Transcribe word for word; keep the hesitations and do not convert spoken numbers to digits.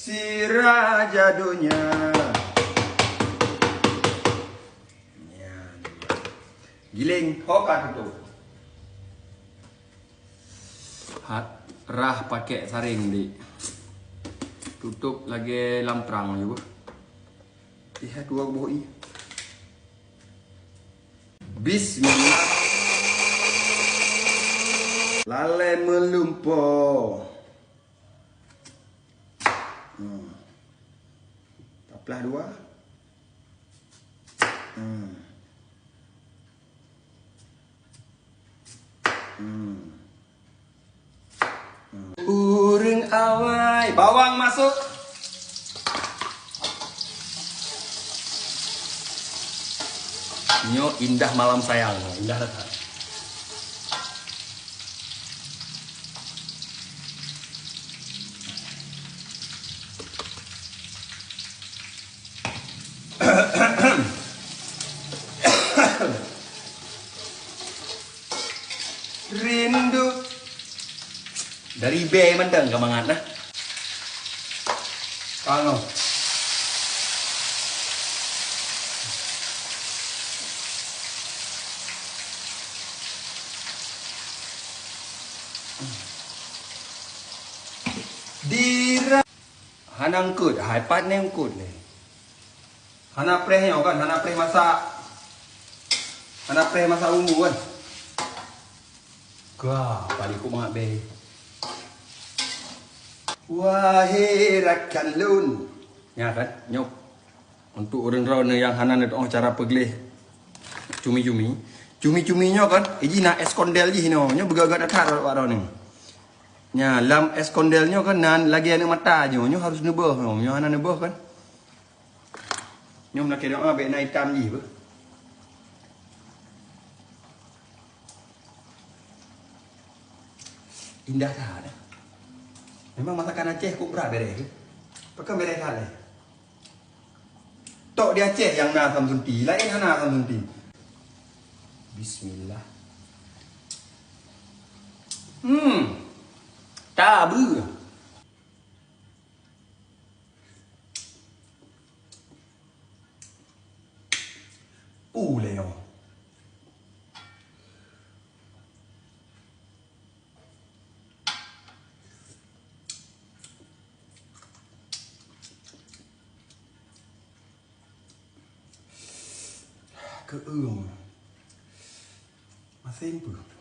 Si raja donya. Nyan. Giléng, ho ka tutup. Hat rah pakék saréng, Dik. Tutup lagée lam trang ju. Ih, dua boh i. Bismillah. Lalée meulumpoe. Hmm. Taplah dua. Hmm. Hmm. Hmm. Ureuëng awai, bawang masuk. Nyoe indah malam sayang, indah that. Rindu. Dari bé mantong ka mangat nah. Kano. Dira. Hana eungkot, hai pat nyoe eungkot lé. Hana preh nyoe kan, hana preh masak. Hana preh masak bumbu kan. Gah, paléng kumat bé. Wahé rakan lôn. Nya kan, nyoe. Untuk ureuëng droeneuh nyang hana neutuoh cara peugleh cumi-cumi. Cumi-cumi nyoe kan, iji na es kondel jih nyoe. Nyoe beugöt-göt that bak droeneuh. Nya, lam es kondel nyoe kan nan lagée aneuëk mata nyoe, nyoe harôh neuböh nyoe, nyoe hana neuböh kan. Nyoe meulakée doá bék na itam jih beuh. Indah that. Memang masakan Aceh kok brat bereh tu. Pakon bereh that lé. Tok di Aceh nyang na samsunti, laén hana samsunti. Bismillah. Hmm. Tabeue. Ulée nyoe. Keueung. Masen peue?